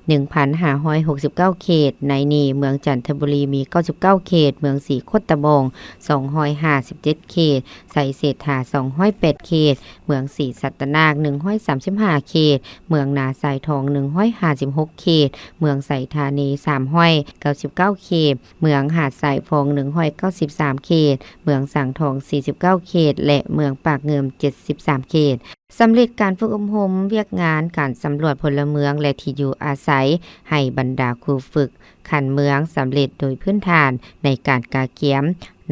ໜຶ່ງພັນຫ້າຮ້ອຍຫົກສິບເກົ້າເຂດ, ໃນນີ້ເມືອງຈັນທະບູລີມີເກົ້າສິບເກົ້າເຂດ, ເມືອງສີໂຄດຕະບອງສອງຮ້ອຍຫ້າສິບເຈັດເຂດ, ໄຊເສດຖາສອງຮ້ອຍແປດເຂດ, ເມືອງສີສັດຕະນາກໜຶ່ງຮ້ອຍສາມສິບຫ້າເຂດ, ເມືອງນາຊາຍທອງໜຶ່ງຮ້ອຍຫ້າສິບຫົກເຂດ, ເມືອງໄຊທານີສາມຮ້ອຍເກົ້າສິບເກົ້າເຂດ, ເມືອງຫາດຊາຍຟອງໜຶ່ງຮ້ອຍເກົ້າສິບສາມເຂດ, ເມືອງສັງທອງສີ່ສິບເກົ້າເຂດ ແລະ ເມືອງປາກງື່ມເຈັດສິບສາມເຂດ. ສຳເລັດການຝຶກອົບຮົມວຽກງານການສຳຫຼວດພົນລະເມືອງ ແລະ ທີ່ຢູ່ອາໄສ ໃຫ້ບັນດາຄູຝຶກຂັ້ນເມືອງສຳເລັດໂດຍພື້ນຖານໃນການກະກຽມ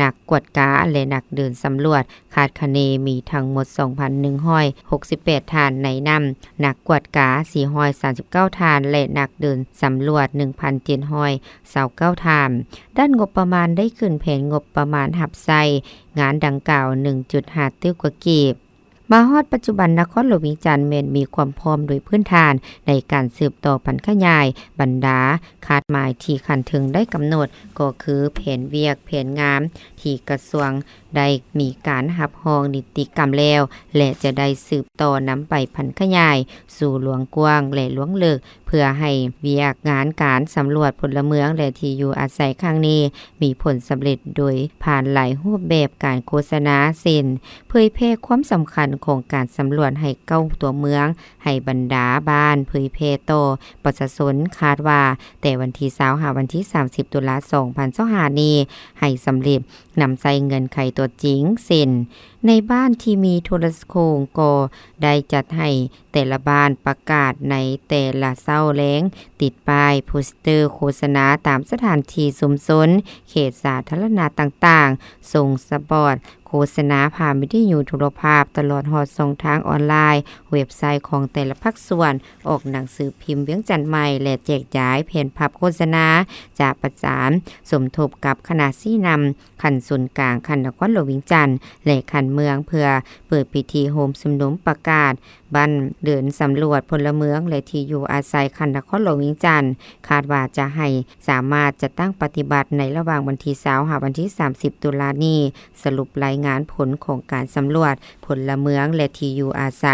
ນັກກວດກາ ແລະ ນັກເດີນສຳຫຼວດ. ຄາດຄະເນມີທັງໝົດສອງພັນໜຶ່ງຮ້ອຍຫົກສິບແປດທ່ານ, ໃນນັ້ນນັກກວດກາສີ່ຮ້ອຍສາມສິບເກົ້າທ່ານ ແລະ ນັກເດີນສຳຫຼວດໜຶ່ງພັນເຈັດຮ້ອຍຊາວເກົ້າທ່ານ. ດ້ານງົບປະມານໄດ້ຂຶ້ນແຜນງົບປະມານຮັບໃຊ້ງານດັ່ງກ່າວໜຶ່ງຈຸດຫ້າຕື້ກວ່າກີບ. ມາຮອດປັດຈຸບັນ, ນະຄອນຫຼວງວຽງຈັນແມ່ນມີຄວາມພ້ອມໂດຍພື້ນຖານໃນການສືບຕໍ່ຜັນຂະຫຍາຍບັນດາຄາດໝາຍທີ່ຂັ້ນເທິງໄດ້ກຳນົດ, ກໍຄືແຜນວຽກແຜນງານທີ່ກະຊວງໄດ້ມີການຮັບຮອງນິຕິກຳແລ້ວ ແລະ ຈະໄດ້ສືບຕໍ່ນຳໄປຜັນຂະຫຍາຍສູ່ລວງກວ້າງ ແລະ ລວງເລິກ ເພື່ອໃຫ້ວຽກງານການສຳຫຼວດພົນລະເມືອງ ແລະ ທີ່ຢູ່ອາໄສຄັ້ງນີ້ມີຜົນສຳເລັດໂດຍຜ່ານຫຼາຍຮູບແບບການໂຄສະນາ ເຊັ່ນ ເຜີຍແຜ່ຄວາມສຳຄັນຂອງການສຳຫຼວດໃຫ້ເກົ້າຕົວເມືອງ, ໃຫ້ບັນດາບ້ານເຜີຍແຜ່ຕໍ່ປະຊາຊົນ. ຄາດວ່າແຕ່ວັນທີຊາວຫາວັນທີສາມສິບ ຕຸລາ ສອງພັນຊາວຫ້ານີ້ ໃຫ້ສຳເລັດນຳໃຊ້ເງື່ອນໄຂຕົວຈິງ ເຊັ່ນ ໃນບ້ານທີ່ມີໂທລະໂຄ່ງກໍໄດ້ຈັດໃຫ້ແຕ່ລະບ້ານປະກາດໃນແຕ່ລະເຊົ້າແລງ, ຕິດປ້າຍໂປສເຕີໂຄສະນາຕາມສະຖານທີ່ຊຸມຊົນ, ເຂດສາທາລະນະຕ່າງໆ, ສົ່ງສະປອດໂຄສະນາຜ່ານວິທະຍຸໂທລະພາບ ຕະຫຼອດຮອດຊ່ອງທາງອອນລາຍ, ເວັບໄຊຂອງແຕ່ລະພາກສ່ວນ, ອອກໜັງສືພິມວຽງຈັນໃໝ່ ແລະ ແຈກຢາຍແຜ່ນພັບໂຄສະນາ, ຈະປະສານສົມທົບກັບຄະນະຊີ້ນຳ ຂັ້ນສູນກາງ, ຂັ້ນນະຄອນຫຼວງວຽງຈັນ ແລະ ຂັ້ນເມືອງ ເພື່ອເປີດພິທີໂຮມຊຸມນຸມປະກາດບັ້ນເດີນສຳຫຼວດພົນລະເມືອງ ແລະ ທີ່ຢູ່ອາໄສຂັ້ນນະຄອນຫຼວງວຽງຈັນ. ຄາດວ່າຈະໃຫ້ສາມາດຈັດຕັ້ງປະຕິບັດໃນລະຫວ່າງວັນທີຊາວ ຫາວັນທີສາມສິບ ຕຸລານີ້. ສະຫຼຸບລາຍງານຜົນຂອງການສຳຫຼວດພົນລະເມືອງ ແລະ ທີ່ຢູ່ອາໄສ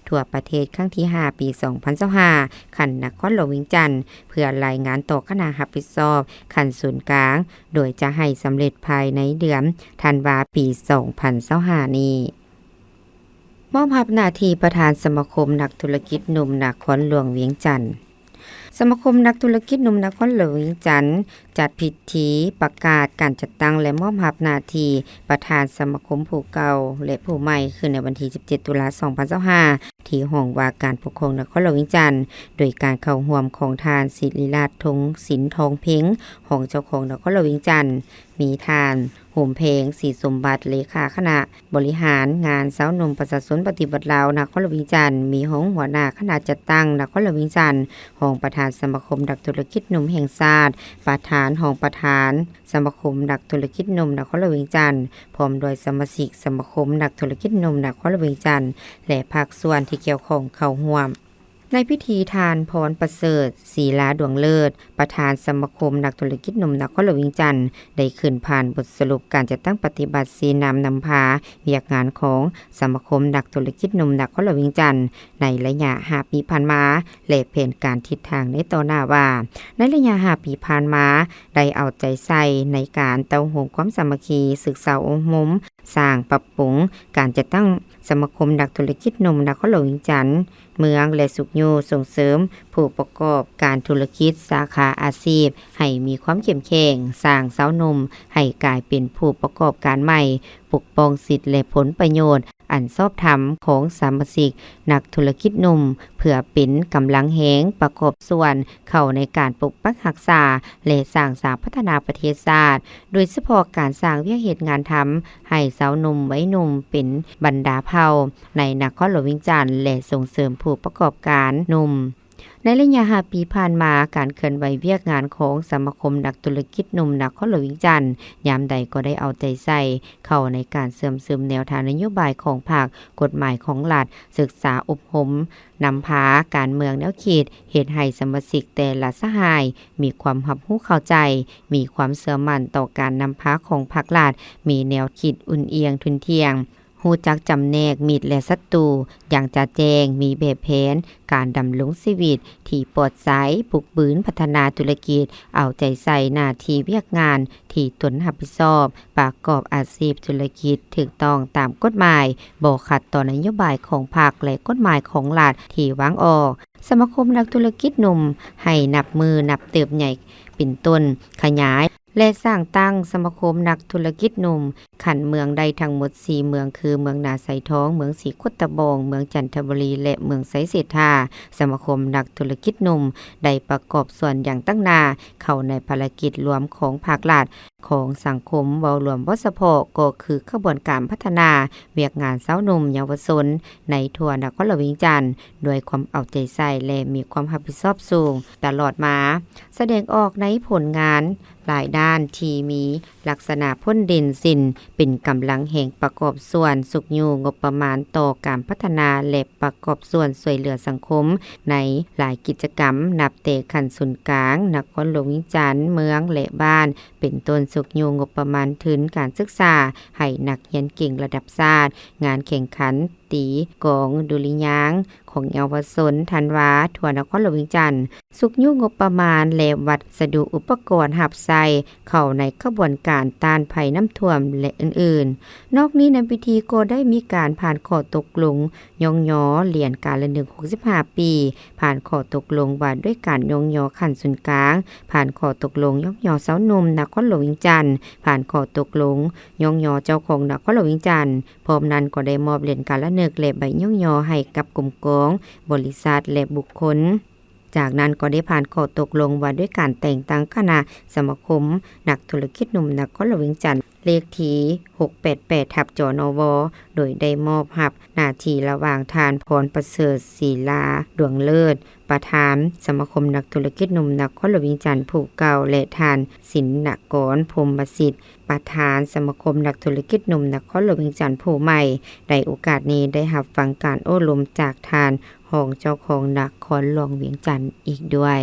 ທົ່ວປະເທດຄັ້ງທີຫ້າ ປີສອງພັນຊາວຫ້າ ຂັ້ນນະຄອນຫຼວງວຽງຈັນ ເພື່ອລາຍງານຕໍ່ຄະນະຮັບຜິດຊອບຂັ້ນສູນກາງ, ໂດຍຈະໃຫ້ສຳເລັດພາຍໃນເດືອນທັນວາ ປີສອງພັນຊາວຫ້ານີ້. ມອບຮັບໜ້າທີ່ປະທານສະມາຄົມນັກທຸລະກິດໜຸ່ມນະຄອນຫຼວງວຽງຈັນ. ສະມາຄົມນັກທຸລະກິດໜຸ່ມນະຄອນຫຼວງວຽງຈັນ ຈັດພິທີປະກາດການຈັດຕັ້ງ ແລະ ມອບຮັບໜ້າທີ່ປະທານສະມາຄົມຜູ້ເກົ່າ ແລະ ຜູ້ໃໝ່ ຂຶ້ນໃນວັນທີສິບເຈັດ ຕຸລາ ສອງພັນຊາວຫ້າ ທີ່ຫ້ອງວ່າການປົກຄອງນະຄອນຫຼວງວຽງຈັນ, ໂດຍການເຂົ້າຮ່ວມຂອງທ່ານ ສິລິລາດ ທົງສິນທອງເພັງ, ຮອງເຈົ້າຄອງນະຄອນຫຼວງວຽງຈັນ, ມີທ່ານ ໂຮມແພງ ສີສົມບັດ, ເລຂາຄະນະບໍລິຫານງານຊາວໜຸ່ມປະຊາຊົນປະຕິວັດລາວນະຄອນຫຼວງວຽງຈັນ, ມີຮອງຫົວໜ້າຄະນະຈັດຕັ້ງນະຄອນຫຼວງວຽງຈັນ, ຮອງປະທານສະມາຄົມນັກທຸລະກິດໜຸ່ມແຫ່ງຊາດ, ປະທານ, ຮອງປະທານສະມາຄົມນັກທຸລະກິດໜຸ່ມນະຄອນຫຼວງວຽງຈັນ, ພ້ອມດ້ວຍສະມາຊິກສະມາຄົມນັກທຸລະກິດໜຸ່ມນະຄອນຫຼວງວຽງຈັນ ແລະ ພາກສ່ວນທີ່ກ່ຽວຂ້ອງເຂົ້າຮ່ວມ. ໃນພິທີ, ທ່ານ ພອນປະເສີດ ສີລາດວງເລີດ, ປະທານສະມາຄົມນັກທຸລະກິດໜຸ່ມນະຄອນຫຼວງວຽງຈັນ ໄດ້ຂຶ້ນຜ່ານບົດສະຫຼຸບການຈັດຕັ້ງປະຕິບັດ, ຊີ້ນຳນຳພາວຽກງານຂອງສະມາຄົມນັກທຸລະກິດໜຸ່ມນະຄອນຫຼວງວຽງຈັນ ໃນໄລຍະຫ້າປີຜ່ານມາ ແລະ ແຜນການທິດທາງໃນຕໍ່ໜ້າວ່າ, ໃນໄລຍະຫ້າປີຜ່ານມາ ໄດ້ເອົາໃຈໃສ່ໃນການເຕົ້າໂຮມຄວາມສາມັກຄີ, ສຶກສາອົບຮົມ, ສ້າງປັບປຸງການຈັດຕັ້ງສະມາຄົມນັກທຸລະກິດໜຸ່ມນະຄອນຫຼວງວຽງຈັນ ເມືອງ ແລະ ຊຸກຍູ້ສົ່ງເສີມຜູ້ປະກອບການທຸລະກິດສາຂາອາຊີບໃຫ້ມີຄວາມເຂັ້ມແຂງ, ສ້າງຊາວໜຸ່ມໃຫ້ກາຍເປັນຜູ້ປະກອບການໃໝ່, ປົກປ້ອງສິດ ແລະ ຜົນປະໂຫຍດ ອັນຊອບທຳຂອງສະມາຊິກນັກທຸລະກິດໜຸ່ມ ເພື່ອເປັນກຳລັງແຮງປະກອບສ່ວນເຂົ້າໃນການປົກປັກຮັກສາ ແລະ ສ້າງສາພັດທະນາປະເທດຊາດ, ໂດຍສະເພາະການສ້າງວຽກເຮັດງານທຳໃຫ້ຊາວໜຸ່ມໄວໜຸ່ມເປັນບັນດາເຜົ່າໃນນະຄອນຫຼວງວຽງຈັນ ແລະ ສົ່ງເສີມຜູ້ປະກອບການໜຸ່ມ. ໃນໄລຍະຫ້າປີຜ່ານມາ, ການເຄື່ອນໄຫວວຽກງານຂອງສະມາຄົມນັກທຸລະກິດໜຸ່ມນະຄອນຫຼວງວຽງຈັນ ຍາມໃດກໍໄດ້ເອົາໃຈໃສ່ເຂົ້າໃນການເຊື່ອມຊຶມແນວທາງນະໂຍບາຍຂອງພັກ, ກົດໝາຍຂອງລັດ, ສຶກສາອົບຮົມ, ນຳພາການເມືອງແນວຄິດ, ເຮັດໃຫ້ສະມາຊິກແຕ່ລະສະຫາຍມີຄວາມຮັບຮູ້ເຂົ້າໃຈ, ມີຄວາມເຊື່ອໝັ້ນຕໍ່ການນຳພາຂອງພັກລັດ, ມີແນວຄິດອຸ່ນອຽງທຸ່ນທ່ຽງ, ຮູ້ຈັກຈຳແນກມິດ ແລະ ສັດຕູຢ່າງຈະແຈ້ງ, ມີແບບແຜນການດຳລົງຊີວິດທີ່ປອດໃສ, ບຸກບືນພັດທະນາທຸລະກິດ, ເອົາໃຈໃສ່ໜ້າທີ່ວຽກງານທີ່ຕົນຮັບຜິດຊອບ, ປະກອບອາຊີບທຸລະກິດຖືກຕ້ອງຕາມກົດໝາຍ, ບໍ່ຂັດຕໍ່ນະໂຍບາຍຂອງພັກ ແລະ ກົດໝາຍຂອງລັດທີ່ວາງອອກ. ສະມາຄົມນັກທຸລະກິດໜຸ່ມໃຫ້ນັບມື້ນັບເຕີບໃຫຍ່ເປັນຕົ້ນ, ຂະຫຍາຍ ແລະ ສ້າງຕັ້ງສະມາຄົມນັກທຸລະກິດໜຸ່ມຂັ້ນເມືອງໄດ້ທັງໝົດສີ່ເມືອງ ຄື ເມືອງນາຊາຍທອງ, ເມືອງສີໂຄດຕະບອງ, ເມືອງຈັນທະບູລີ ແລະ ເມືອງໄຊເສດຖາ. ສະມາຄົມນັກທຸລະກິດໜຸ່ມໄດ້ປະກອບສ່ວນຢ່າງຕັ້ງໜ້າເຂົ້າໃນພາລະກິດລວມຂອງພາກລັດ, ຂອງສັງຄົມເວົ້າລວມເວົ້າສະເພາະ ກໍຄືຂະບວນການພັດທະນາວຽກງານຊາວໜຸ່ມເຍົາວະຊົນໃນທົ່ວນະຄອນຫຼວງວຽງຈັນ ດ້ວຍຄວາມເອົາໃຈໃສ່ ແລະ ມີຄວາມຮັບຜິດຊອບສູງຕະຫຼອດມາ, ສະແດງອອກໃນຜົນງານ ຫຼາຍດ້ານທີ່ມີລັກສະນະພົ້ນເດັ່ນເຊັ່ນ ເປັນກຳລັງແຮງປະກອບສ່ວນຊຸກຍູ້ງົບປະມານຕໍ່ການພັດທະນາ ແລະ ປະກອບສ່ວນຊ່ວຍເຫຼືອສັງຄົມໃນຫຼາຍກິດຈະກຳ ນັບແຕ່ຂັ້ນສູນກາງ, ນະຄອນຫຼວງວຽງຈັນ, ເມືອງ ແລະ ບ້ານ, ເປັນຕົ້ນຊຸກຍູ້ງົບປະມານທຶນການສຶກສາໃຫ້ນັກຮຽນເກັ່ງລະດັບຊາດ, ງານແຂ່ງຂັນ ຕີກອງດຸລິຍາງຂອງເຍົາວະຊົນທັນວາທົ່ວນະຄອນຫຼວງວຽງຈັນ, ຊຸກຍູ້ງົບປະມານ ແລະ ວັດສະດຸອຸປະກອນຮັບໃຊ້ເຂົ້າໃນຂະບວນການຕ້ານໄພນ້ຳຖ້ວມ ແລະ ອື່ນໆ. ນອກນີ້ໃນພິທີກໍໄດ້ມີການຜ່ານຂໍ້ຕົກລົງຍ້ອງຍໍຫຼຽນກາລະນຶກຫົກສິບຫ້າປີ, ຜ່ານຂໍ້ຕົກລົງວ່າດ້ວຍການຍ້ອງຍໍຂັ້ນສູນກາງ, ຜ່ານຂໍ້ຕົກລົງຍ້ອງຍໍຊາວໜຸ່ມນະຄອນຫຼວງວຽງຈັນ, ຜ່ານຂໍ້ຕົກລົງຍ້ອງຍໍເຈົ້າຄອງນະຄອນຫຼວງວຽງຈັນ, ພ້ອມນັ້ນກໍໄດ້ມອບຫຼຽນກາລະນຶກ ແລະ ໃບຍ້ອງຍໍໃຫ້ກັບກົມກອງ, ບໍລິສັດ ແລະ ບຸກຄົນ. ຈາກນັ້ນກໍໄດ້ຜ່ານຂໍ້ຕົກລົງວ່າດ້ວຍການແຕ່ງຕັ້ງຄະນະສະມາຄົມນັກທຸລະກິດໜຸ່ມນະຄອນຫຼວງວຽງຈັນ ເລກທີຫົກແປດແປດ ທັບ ຈນວ, ໂດຍໄດ້ມອບຮັບໜ້າທີ່ລະຫວ່າງທ່ານ ພອນປະເສີດ ສີລາດວງເລີດ ປະທານສະມາຄົມນັກທຸລະກິດໜຸ່ມນະຄອນຫຼວງວຽງຈັນຜູ້ເກົ່າ ແລະ ທ່ານ ສິນນະກອນ ພົມມະສິດ ປະທານສະມາຄົມນັກທຸລະກິດໜຸ່ມນະຄອນຫຼວງວຽງຈັນຜູ້ໃໝ່. ໃນໂອກາດນີ້ໄດ້ຮັບຟັງການໂອ້ລົມຈາກທ່ານຮອງເຈົ້າຄອງນະຄອນຫຼວງວຽງຈັນອີກດ້ວຍ.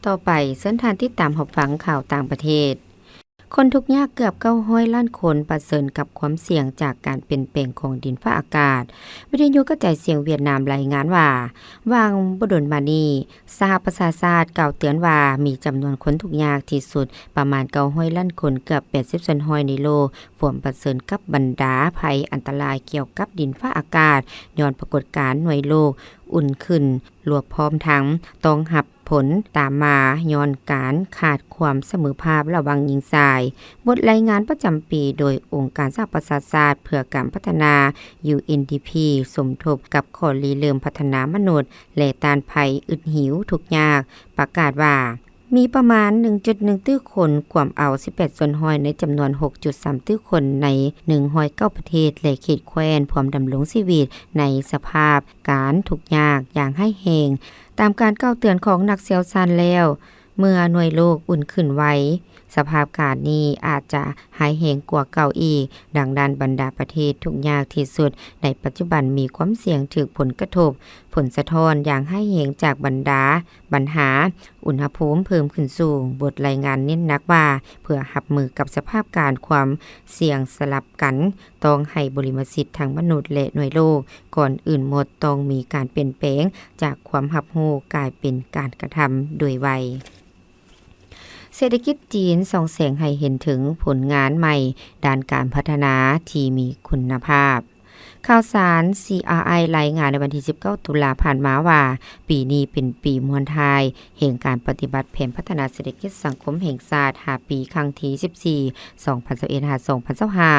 ຕໍ່ໄປ, ເຊີນທ່ານຕິດຕາມຮັບຟັງຂ່າວຕ່າງປະເທດ. ຄົນທຸກຍາກເກືອບເກົ້າຮ້ອຍລ້ານຄົນປະເຊີນກັບຄວາມສ່ຽງຈາກການປ່ຽນແປງຂອງດິນຟ້າອາກາດ. ວິທະຍຸກະຈາຍສຽງຫວຽດນາມລາຍງານວ່າ, ຫວ່າງບໍ່ດົນມານີ້, ສະຫະປະຊາຊາດກ່າວເຕືອນວ່າ ມີຈຳນວນຄົນທຸກຍາກທີ່ສຸດປະມານເກົ້າຮ້ອຍລ້ານຄົນ, ເກືອບແປດສິບສ່ວນຮ້ອຍໃນໂລກ, ພວມປະເຊີນກັບບັນດາໄພອັນຕະລາຍກ່ຽວກັບດິນຟ້າອາກາດ, ຍ້ອນປາກົດການໜ່ວຍໂລກອຸ່ນຂຶ້ນ, ລວມພ້ອມທັງຕ້ອງຮັບ ຜົນຕາມມາຍ້ອນການຂາດຄວາມສະເໝີພາບລະຫວ່າງຍິງຊາຍ. ບົດລາຍງານປະຈຳປີໂດຍອົງການສະຫະປະຊາຊາດເພື່ອການພັດທະນາ UNDP ສົມທົບກັບຂໍ້ລິເລີ່ມພັດທະນາມະນຸດ ແລະ ຕ້ານໄພອຶດຫິວທຸກຍາກ ປະກາດວ່າ ມີປະມານໜຶ່ງຈຸດໜຶ່ງຕື້ຄົນ, ກວມເອົາສິບແປດສ່ວນຮ້ອຍໃນຈຳນວນຫົກຈຸດສາມຕື້ຄົນໃນໜຶ່ງຮ້ອຍເກົ້າປະເທດ ແລະ ເຂດແຄວ້ນ ພວມດຳລົງຊີວິດໃນສະພາບການທຸກຍາກຢ່າງຮ້າຍແຮງ. ຕາມການກ່າວເຕືອນຂອງນັກຊ່ຽວຊານແລ້ວ, ເມື່ອໜ່ວຍໂລກອຸ່ນຂຶ້ນໄວ, ສະພາບການນີ້ອາດຈະຮ້າຍແຮງກວ່າເກົ່າອີກ. ດັ່ງນັ້ນ, ບັນດາປະເທດທຸກຍາກທີ່ສຸດໃນປັດຈຸບັນມີຄວາມສ່ຽງຖືກຜົນກະທົບ, ຜົນສະທ້ອນຢ່າງຮ້າຍແຮງຈາກບັນດາບັນຫາອຸນຫະພູມເພີ່ມຂຶ້ນສູງ. ບົດລາຍງານເນັ້ນໜັກວ່າ, ເພື່ອຮັບມືກັບສະພາບການຄວາມສ່ຽງສະຫຼັບກັນ, ຕ້ອງໃຫ້ບໍລິມະສິດທັງມະນຸດ ແລະ ໜ່ວຍໂລກ, ກ່ອນອື່ນໝົດຕ້ອງມີການປ່ຽນແປງຈາກຄວາມຮັບຮູ້ກາຍເປັນການກະທຳໂດຍໄວ. ເສດຖະກິດຈີນສ່ອງແສງໃຫ້ເຫັນເຖິງຜົນງານໃໝ່ດ້ານການພັດທະນາທີ່ມີຄຸນນະພາບ. ຂ່າວສານ ຊີອາໄອ ລາຍງານໃນວັນທີສິບເກົ້າ ຕຸລາຜ່ານມາວ່າ, ປີນີ້ເປັນປີມ້ວນທ້າຍແຫ່ງການປະຕິບັດແຜນພັດທະນາເສດຖະກິດສັງຄົມແຫ່ງຊາດຫ້າປີ ຄັ້ງທີສິບສີ່ ສອງພັນຊາວເອັດ ຫາ ສອງພັນຊາວຫ້າ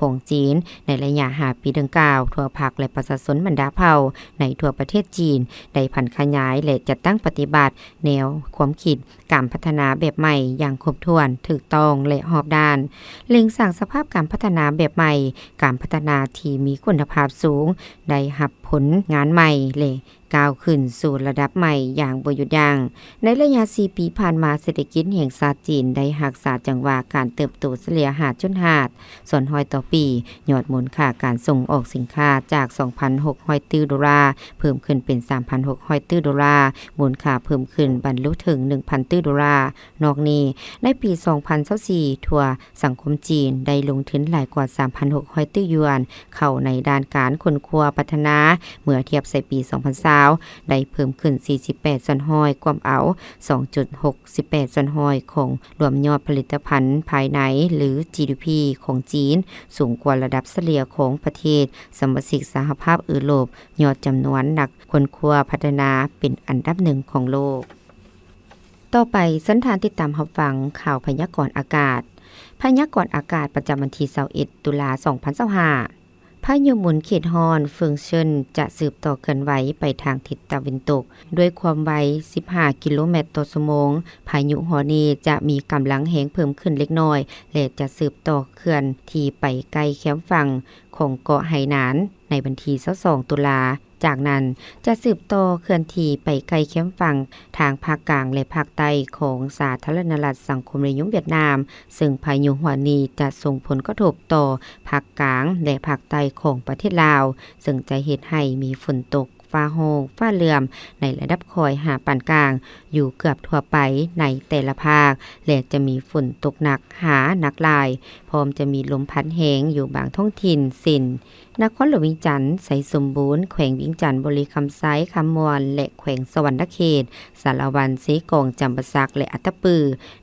ຂອງຈີນ. ໃນໄລຍະຫ້າປີດັ່ງກ່າວ, ທົ່ວພັກ ແລະ ປະຊາຊົນບັນດາເຜົ່າໃນທົ່ວປະເທດຈີນ ໄດ້ຜັນຂະຫຍາຍ ແລະ ຈັດຕັ້ງປະຕິບັດແນວຄວາມຄິດ ການພັດທະນາແບບໃໝ່ຢ່າງຄົບຖ້ວນ, ຖືກຕ້ອງ ແລະ ຮອບດ້ານ, ເລັ່ງສ້າງສະພາບການພັດທະນາແບບໃໝ່, ການພັດທະນາທີ່ມີຄຸນນະພາບສູງ, ໄດ້ຮັບຜົນງານໃໝ່ ແລະ ກ້າວຂຶ້ນສູ່ລະດັບໃໝ່ຢ່າງບໍ່ຢຸດຢັ້ງ. ໃນໄລຍະສີ່ປີຜ່ານມາ, ເສດຖະກິດແຫ່ງຊາດຈີນໄດ້ຮັກສາຈັງຫວະການເຕີບໂຕສະເລ່ຍ ຫ້າຈຸດຫ້າ ສ່ວນຮ້ອຍຕໍ່ປີ, ຍອດມູນຄ່າການສົ່ງອອກສິນຄ້າຈາກ ສອງພັນຫົກຮ້ອຍຕື້ໂດລາ ເພີ່ມຂຶ້ນເປັນ ສາມພັນຫົກຮ້ອຍຕື້ໂດລາ, ມູນຄ່າເພີ່ມຂຶ້ນບັນລຸເຖິງ ໜຶ່ງພັນຕື້ໂດລາ. ນອກນີ້, ໃນປີ ສອງພັນຊາວສີ່ ທົ່ວສັງຄົມຈີນໄດ້ລົງທຶນຫຼາຍກວ່າ ສາມພັນຫົກຮ້ອຍຕື້ຢວນ ເຂົ້າໃນດ້ານການຄົ້ນຄວ້າພັດທະນາ, ເມື່ອທຽບໃສ່ປີ ສອງພັນຊາວ ໄດ້ເພີ່ມຂຶ້ນ ສີ່ສິບແປດສ່ວນຮ້ອຍ, ກວມເອົາ ສອງຈຸດຫົກສິບແປດສ່ວນຮ້ອຍ ຂອງລວມຍອດຜະລິດຕະພັນພາຍໃນ ຫຼື ຈີດີພີ ຂອງຈີນ, ສູງກວ່າລະດັບສະເລ່ຍຂອງປະເທດສະມາຊິກສະຫະພາບເອີຣົບ, ຍອດຈຳນວນນັກຄົ້ນຄວ້າພັດທະນາເປັນອັນດັບໜຶ່ງຂອງໂລກ. ຕໍ່ໄປ, ເຊີນທ່ານຕິດຕາມຮັບຟັງຂ່າວພະຍາກອນອາກາດ. ພະຍາກອນອາກາດປະຈຳວັນທີຊາວເອັດ ຕຸລາ ສອງພັນຊາວຫ້າ. ພາຍຸໝູນເຂດຮ້ອນເຟີງເຊິນຈະສືບຕໍ່ເຄື່ອນໄຫວໄປທາງທິດຕາເວັນຕົກ ດ້ວຍຄວາມໄວ ສິບຫ້າ ກິໂລແມັດຕໍ່ຊົ່ວໂມງ. ພາຍຸຫົວນີ້ຈະມີກຳລັງແຮງເພີ່ມຂຶ້ນເລັກນ້ອຍ ແລະ ຈະສືບຕໍ່ເຄື່ອນທີ່ໄປໃກ້ແຄມຝັ່ງຂອງເກາະໄຮນານໃນວັນທີຊາວສອງ ຕຸລາ. ຈາກນັ້ນ, ຈະສືບຕໍ່ເຄື່ອນທີ່ໄປໃກ້ແຄມຝັ່ງທາງພາກກາງ ແລະ ພາກໃຕ້ຂອງສາທາລະນະລັດສັງຄົມນິຍົມຫວຽດນາມ, ເຊິ່ງພາຍຸຫົວນີ້ຈະສົ່ງຜົນກະທົບຕໍ່ພາກກາງ ແລະ ພາກໃຕ້ຂອງປະເທດລາວ, ເຊິ່ງຈະເຮັດໃຫ້ມີຝົນຕົກ ຟ້າຮ້ອງ ຟ້າເຫຼື້ອມ ໃນລະດັບຄ່ອຍຫາປານກາງ ຢູ່ເກືອບທົ່ວໄປໃນແຕ່ລະພາກ ແລະ ຈະມີຝົນຕົກໜັກຫາໜັກຫຼາຍ, ພ້ອມຈະມີລົມພັດແຮງຢູ່ບາງທ້ອງຖິ່ນ ເຊັ່ນ ນະຄອນຫຼວງວຽງຈັນ, ໄຊສົມບູນ, ແຂວງວຽງຈັນ, ບໍລິຄຳໄຊ, ຄຳມ່ວນ ແລະ ແຂວງສະຫວັນນະເຂດ, ສາລະວັນ, ເຊກອງ, ຈຳປາສັກ ແລະ ອັດຕະປື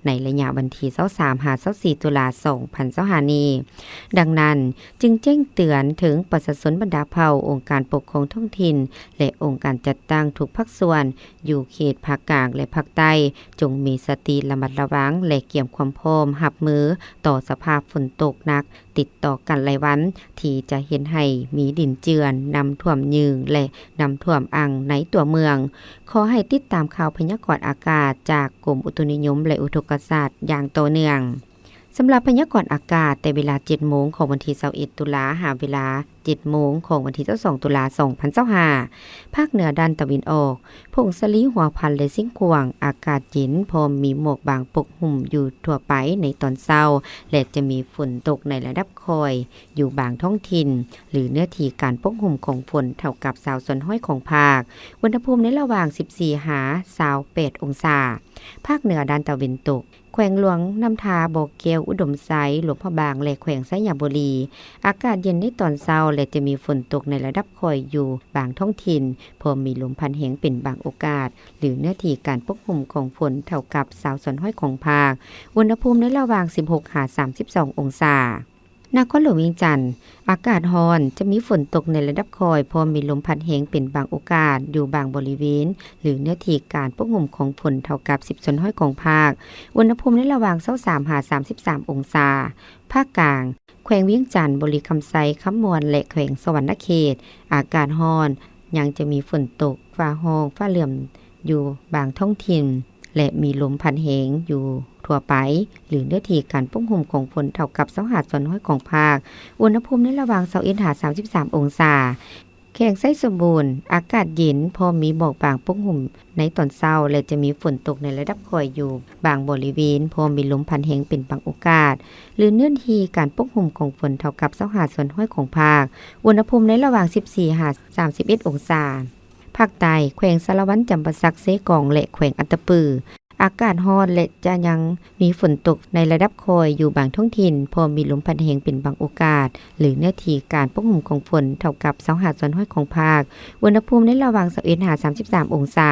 ໃນໄລຍະວັນທີຊາວສາມ ຫາ ຊາວສີ່ ຕຸລາ ສອງພັນຊາວຫ້ານີ້. ດັ່ງນັ້ນ, ຈຶ່ງແຈ້ງເຕືອນເຖິງປະຊາຊົນບັນດາເຜົ່າ, ອົງການປົກຄອງທ້ອງຖິ່ນ ແລະ ອົງການຈັດຕັ້ງທຸກພາກສ່ວນ ຢູ່ເຂດພາກກາງ ແລະ ພາກໃຕ້, ຈົ່ງມີສະຕິລະມັດລະວັງ ແລະ ກຽມຄວາມພ້ອມຮັບມືຕໍ່ສະພາບຝົນຕົກໜັກ ຕິດຕໍ່ກັນຫຼາຍວັນ ທີ່ຈະເຮັດໃຫ້ມີດິນເຈື່ອນ, ນ້ຳຖ້ວມຍືງ ແລະ ນ້ຳຖ້ວມອັ່ງໃນຕົວເມືອງ. ຂໍໃຫ້ຕິດຕາມຂ່າວພະຍາກອນອາກາດຈາກກົມອຸຕຸນິຍົມ ແລະ ອຸທົກກະສາດຢ່າງຕໍ່ເນື່ອງ. ສຳລັບພະຍາກອນອາກາດແຕ່ເວລາເຈັດໂມງຂອງວັນທີຊາວເອັດ ຕຸລາ ຫາເວລາເຈັດໂມງຂອງວັນທີຊາວສອງ ຕຸລາ ສອງພັນຊາວຫ້າ, ພາກເໜືອດ້ານຕາເວັນອອກ, ຜົ້ງສາລີ, ຫົວພັນ ແລະ ຊຽງຂວາງ, ອາກາດເຢັນ ພ້ອມມີໝອກບາງປົກຫຸ້ມຢູ່ທົ່ວໄປໃນຕອນເຊົ້າ ແລະ ຈະມີຝົນຕົກໃນລະດັບຄ່ອຍ ຢູ່ບາງທ້ອງຖິ່ນ ຫຼື ເນື້ອທີ່ການປົກຫຸ້ມຂອງຝົນເທົ່າກັບຊາວສ່ວນຮ້ອຍຂອງພາກ. ອຸນຫະພູມໃນລະຫວ່າງສິບສີ່ຫາຊາວແປດອົງສາ. ພາກເໜືອດ້ານຕາເວັນຕົກ, ແຂວງຫຼວງນ້ຳທາ, ບໍ່ແກ້ວ, ອຸດົມໄຊ, ຫຼວງພະບາງ ແລະ ແຂວງໄຊຍະບູລີ, ອາກາດເຢັນໃນຕອນເຊົ້າ ແລະ ຈະມີຝົນຕົກໃນລະດັບຄ່ອຍຢູ່ບາງທ້ອງຖິ່ນ, ພ້ອມມີລົມພັດແຮງເປັນບາງໂອກາດ ຫຼື ເນື້ອທີ່ການປົກຫຸ້ມຂອງຝົນເທົ່າກັບຊາວສ່ວນຮ້ອຍຂອງພາກ. ອຸນຫະພູມໃນລະຫວ່າງສິບຫົກຫາສາມສິບສອງອົງສາ. ນະຄອນຫຼວງວຽງຈັນ, ອາກາດຮ້ອນ, ຈະມີຝົນຕົກໃນລະດັບຄ່ອຍ, ພ້ອມມີລົມພັດແຮງເປັນບາງໂອກາດ ຢູ່ບາງບໍລິເວນ ຫຼື ເນື້ອທີ່ການປົກຫຸ້ມຂອງຝົນເທົ່າກັບສິບສ່ວນຮ້ອຍຂອງພາກ. ອຸນຫະພູມໃນລະຫວ່າງຊາວສາມຫາສາມສິບສາມອົງສາ. ພາກກາງ, ແຂວງວຽງຈັນ, ບໍລິຄຳໄຊ, ຄຳມ່ວນ ແລະ ແຂວງສະຫວັນນະເຂດ, ອາກາດຮ້ອນ, ຍັງຈະມີຝົນຕົກ, ຟ້າຮ້ອງ, ຟ້າເຫຼື້ອມ ຢູ່ບາງທ້ອງຖິ່ນ ແລະ ມີລົມພັດແຮງຢູ່ທົ່ວໄປ ຫຼື ເນື້ອທີ່ການປົກຫຸ້ມຂອງຝົນເທົ່າກັບຊາວຫ້າສ່ວນຮ້ອຍຂອງພາກ. ອຸນຫະພູມໃນລະຫວ່າງຊາວເອັດຫາສາມສິບສາມອົງສາ. ແຂວງໄຊສົມບູນ, ອາກາດເຢັນ ພ້ອມມີໝອກບາງປົກຫຸ້ມໃນຕອນເຊົ້າ ແລະ ຈະມີຝົນຕົກໃນລະດັບຄ່ອຍຢູ່ບາງບໍລິເວນ, ພ້ອມມີລົມພັດແຮງເປັນບາງໂອກາດ ຫຼື ເນື້ອທີ່ການປົກຫຸ້ມຂອງຝົນເທົ່າກັບຊາວຫ້າສ່ວນຮ້ອຍຂອງພາກ. ອຸນຫະພູມໃນລະຫວ່າງສິບສີ່ຫາສາມສິບເອັດອົງສາ. ພາກໃຕ້, ແຂວງສາລະວັນ, ຈຳປາສັກ, ເຊກອງ ແລະ ແຂວງອັດຕະປື, ອາກາດຮ້ອນ ແລະ ຈະຍັງມີຝົນຕົກໃນລະດັບຄ່ອຍຢູ່ບາງທ້ອງຖິ່ນ, ພ້ອມມີລົມພັດແຮງເປັນບາງໂອກາດ ຫຼື ເນື້ອທີ່ການປົກຫຸ້ມຂອງຝົນເທົ່າກັບຊາວຫ້າສ່ວນຮ້ອຍຂອງພາກ. ອຸນຫະພູມໃນລະຫວ່າງຊາວເອັດຫາສາມສິບສາມອົງສາ.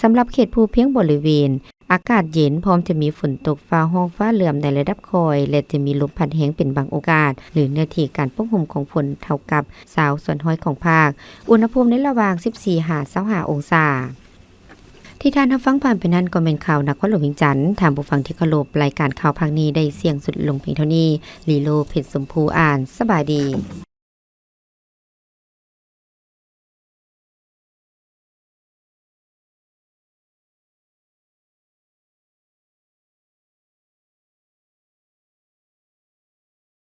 ສຳລັບເຂດພູພຽງບໍລິເວນ, ອາກາດເຢັນ ພ້ອມຈະມີຝົນຕົກຟ້າຮ້ອງຟ້າເຫຼື້ອມໃນລະດັບຄ່ອຍ ແລະ ຈະມີລົມພັດແຮງເປັນບາງໂອກາດ ຫຼືເນື້ອທີ່ການປົກຫຸ້ມຂອງຝົນເທົ່າກັບຊາວສ່ວນຮ້ອຍຂອງພາກ. ອຸນຫະພູມໃນລະຫວ່າງສິບສີ່ຫາຊາວຫ້າອົງສາ. ທີ່ທ່ານຮັບຟັງຜ່ານໄປນັ້ນກໍແມ່ນຂ່າວນະຄອນຫຼວງວຽງຈັນ. ທ່ານຜູ້ຟັງທີ່ເຄົາລົບ, ລາຍການຂ່າວພາກນີ້ໄດ້ສິ້ນສຸດລົງພຽງເທົ່ານີ້. ລີໂລ ເພັດຊົມພູ ອ່ານ. ສະບາຍດີ.